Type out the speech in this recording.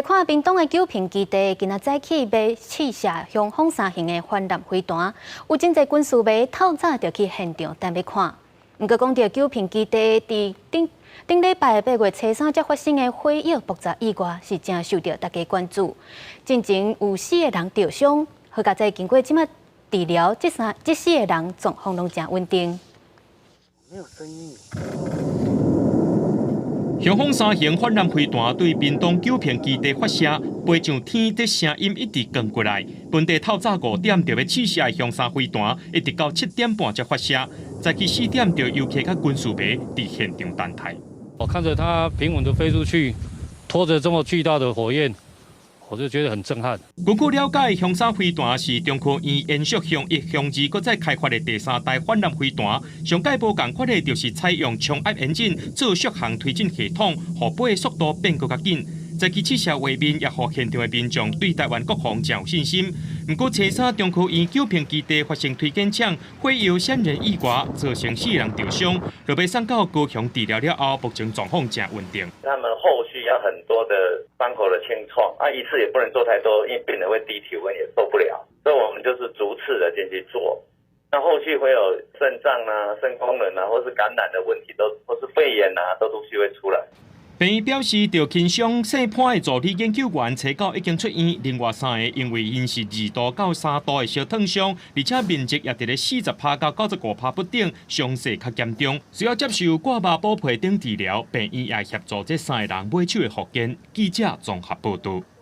看屏東的九坪基地，今仔早起欲試射雄風三型的反艦飛彈，有真濟軍事迷透早就去現場等欲看。毋過講著九坪基地佇頂頂禮拜8月初3才發生的火藥爆炸意外，是誠受著大家關注。進前有四個人著傷，好佳哉經過這擺治療，這四個人狀況攏誠穩定。沒有聲音。雄風三型反艦飛彈對屏東九坪基地發射，飛上天的聲音一直傳過來。本地透早5點就欲試射的雄三飛彈，一直到7點半才發射。早起4點就遊客佮軍事迷佇現場等待。我看著它平穩的飛出去，拖著這麼巨大的火焰，我就覺得很震撼。根據了解，雄三飛彈是中科院延續雄一、雄二閣再開發的第三代反艦飛彈。上蓋無仝款的，就是採用衝壓引擎做續航推進系統，予飛速度變閣較緊。這支試射畫面也予現場的民眾對台灣國防誠有信心。毋過，初三中科院九坪基地發生推進廠火藥閃燃意外，造成四人著傷，落尾送到高雄治療了後，目前狀況誠穩定。他們後續要很多的傷口的清創，啊，一次也不能做太多，因為病人會低體溫也受不了，所以我們就是逐次的進去做。那後續會有腎臟啊、腎功能啊，或是感染的問題，都或是肺炎啊，都陸續會出來。病院表示，著輕傷姓潘的助理研究員初九已經出院，另外三個因為𪜶是2度到3度的燒燙傷，而且面積也佇咧40%到95%不等，傷勢較嚴重，需要接受割肉補皮等治療。病院也協助這三個人尾手的復健。記者綜合報導。